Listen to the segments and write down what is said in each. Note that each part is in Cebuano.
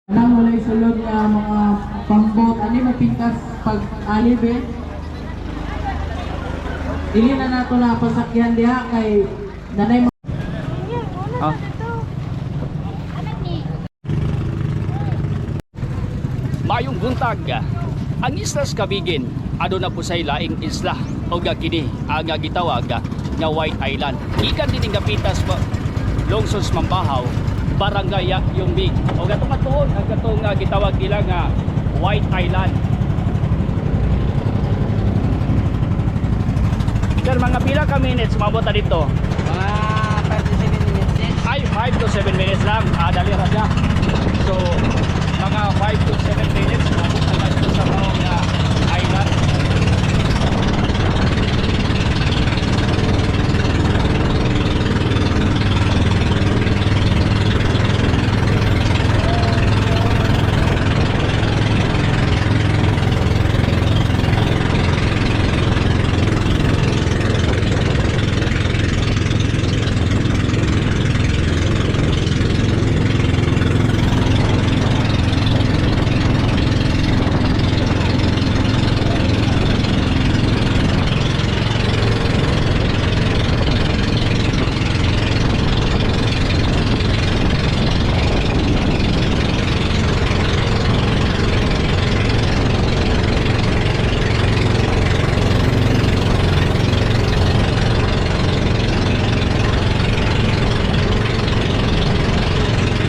Anang walay sulod nga mga pambot ani mo pingkas pag alib eh. Dili na nato na pasakyan diha kay nanay. Ah. Mayong buntag. Ang Islas Kabigin aduna po say laing isla og kini ang gitawag nga White Island. Gikan dinhi nga pitas pa lungsod sa Mambahaw, barangay Yumbig. Og atong atuon ang katong gitawag nila nga White Island. Sir, mga pila ka minutes maabot ta dito? Mga 5 to 7 minutes din. Ay, 5 to 7 minutes lang. Ah, dali ra siya. So, mga 5 to 7 minutes, maabot na tayo sa maong island.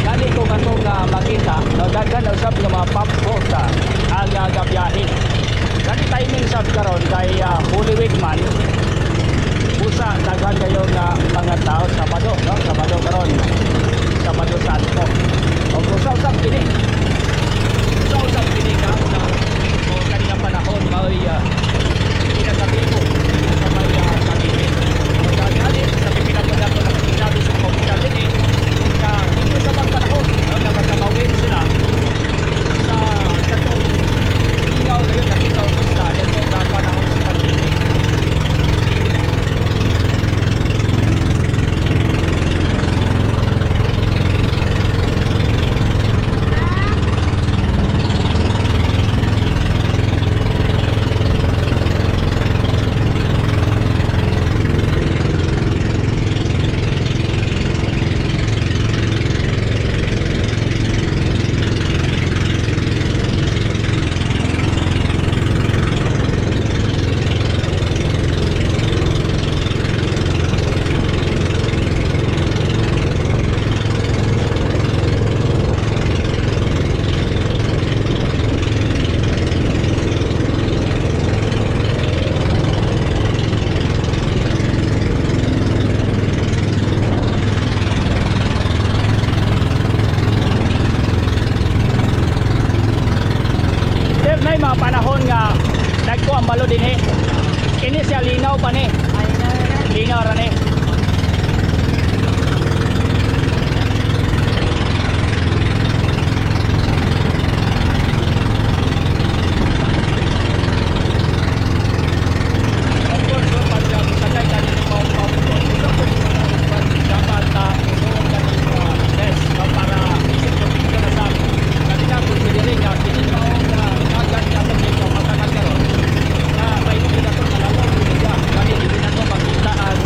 Dali ko katong makita, no, daghan na usab nga mga pump boat ang gabiyahe. Gani timing sab karon kay Holy Week man. Busa daghan kayo nga mga tao, Sabado, no? Sabado karon. Sabado Santo. Og usa usab kini. Usa usab kini ka na o kanina panahon maoy pinakabigo sa may Cavite. Gani sa pipila ko nakakita sa mga dinhi na dito sa mga panahon, no, na magkamawin sila sa katong ingaw na yun, nakita ko sa ito na panahon sa pandemic. Sir, na mga panahon nga nagko ang balo dinhi. Kini siya lingaw pa ni. Ay, na. Lingaw ra ni. Of course, no, pag sakay ka nito mga dapat unuon ka ng mga test, no, para isip protection na sa kanila, considering nga kini maong dagat nga itong dito matagal karon na may nung ito nalawang siya kani dili na to makita ang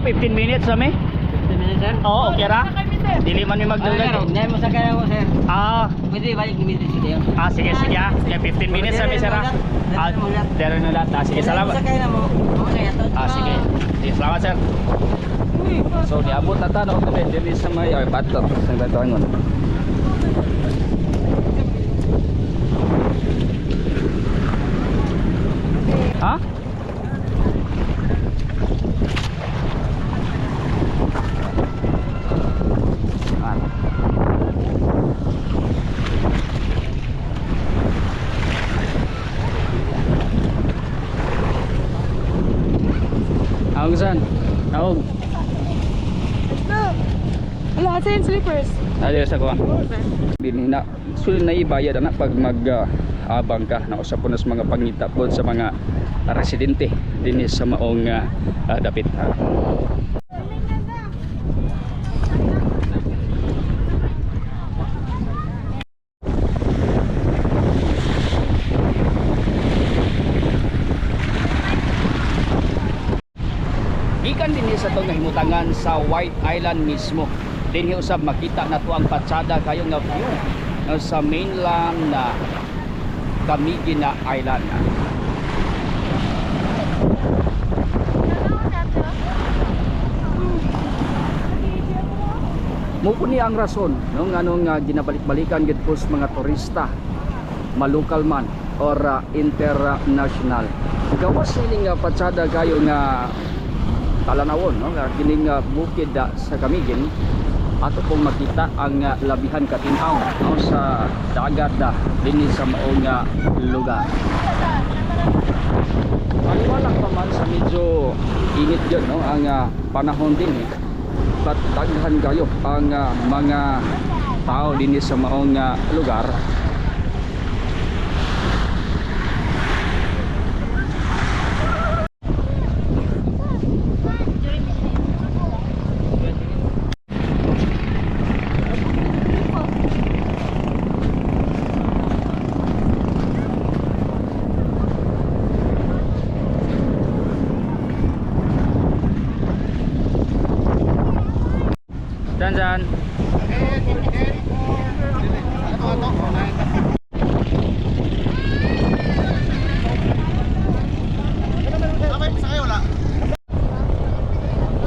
15 minutes kami. 15 minutes, sir. Oo, okay ra. Dili man mi magdugay. Hindi mo sakay ako, sir. Ah, Pwede balik immediately siya. ah sige sige ah. Sige, 15 minutes kami, sir ah. Ah, dere na lahat. Ah, sige, salamat. Sakay na mo. Okay, ato. Ah, sige. Sige, salamat, sir. So, niabot na ta no kami diri sa may ay bato sa batuangon. Ha? Ah. Awag saan? Awag. Wala, sa yung slippers. Adios ako. Dinhi na sul na ibayad ana pag mag abang ka na usap po na sa mga pangita po sa mga residente dinhi sa maong dapit. Gikan dinhi sa itong nahimutangan sa White Island mismo. Dinhi usab makita na to ang patsada kayo nga view, no, sa mainland na Camiguin Island. Mo po ni ang rason, no, nganong ginabalik-balikan gid po sa mga turista, malokal man or international. Gawas sining patsada kayo nga talanawon, no, nga kining bukid sa Camiguin, ato pong makita ang labihan katin-aw, no, sa dagat dinhi sa maong lugar. Paliwala pa man sa medyo init yun, no, ang panahon din eh. But daghan kayo ang mga tao dinhi sa maong lugar. Dan dan.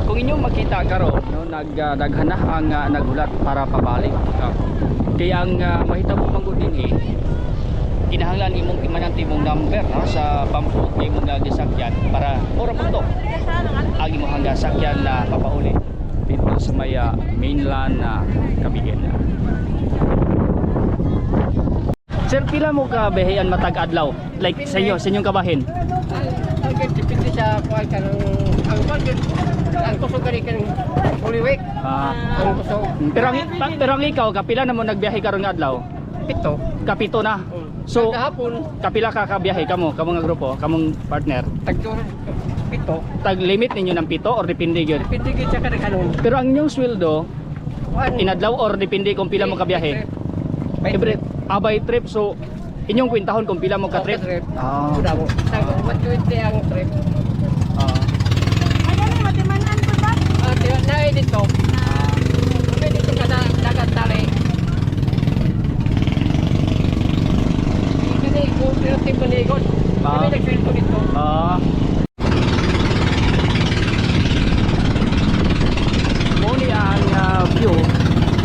Kung inyong makita karon, no, nagdaghan na ang naghulat para pabalik. Kaya ang mahitabo man gud dinhi, kinahanglan imong imanan imong number, no, sa pampuot nga imong gisakyan para ora po to ang imong gasakyan na papauli dito sa may mainland na Camiguin. Sir, pila mo ka beheyan matag adlaw? Like sa inyo, sa inyong kabahin? Ang depende sa kuan kanang ang kuan ang kusog kani kanang Holy Week. Ah, Ang kusog pero ang ikaw, kapila na mo nagbiyahe karon nga adlaw? 7. Kapito na. So, kahapon kapila ka kabiyahe kamo, kamong nga grupo, kamong partner. tag 7. Tag limit ninyo ng 7 or depende gyud. Depende gyud sa kadaghanon. Pero ang inyong sweldo Kuan inadlaw or depende kung pila mo kabiyahe? By Every by trip, so inyong kwentahon kung pila mo ka trip. Trip. Ah. Kuda mo. Tag 120 ang trip. Ah. Ano na, matimanan ko ba? Ah, di na dito. May dito ka na dagat tali. Hindi ko pero timbaligon. Ah. Kami nagsilto dito. Ah. Mo ni ang view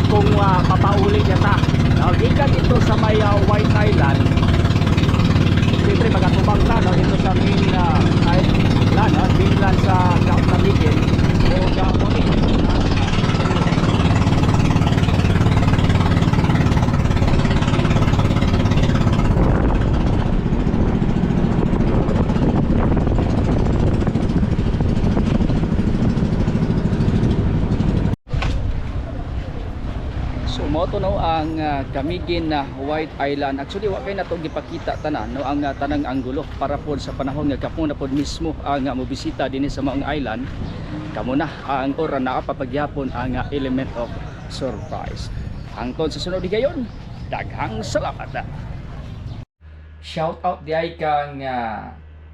kung papauli niya ta. No, gikan dito sa may White Island. Siyempre magatubang ta, no, dito sa main island, no, mainland sa Camiguin. O mo ni. So mo to, no, ang Camiguin na White Island. Actually wa kay nato gipakita tanan, no, ang tanang anggulo para pod sa panahon nga kamo na pod mismo ang mobisita dinhi sa maong island. Kamo na ang ora na papagyapon ang element of surprise. Hangtod sa sunod higayon, daghang salamat. Shout out diay kang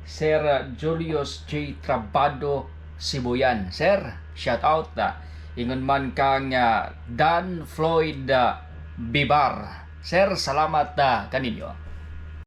Sir Julius J. Trabado Sibuyan. Sir, shout out. Ingon man kang Dan Floyd Bibar. Sir, salamat kaninyo.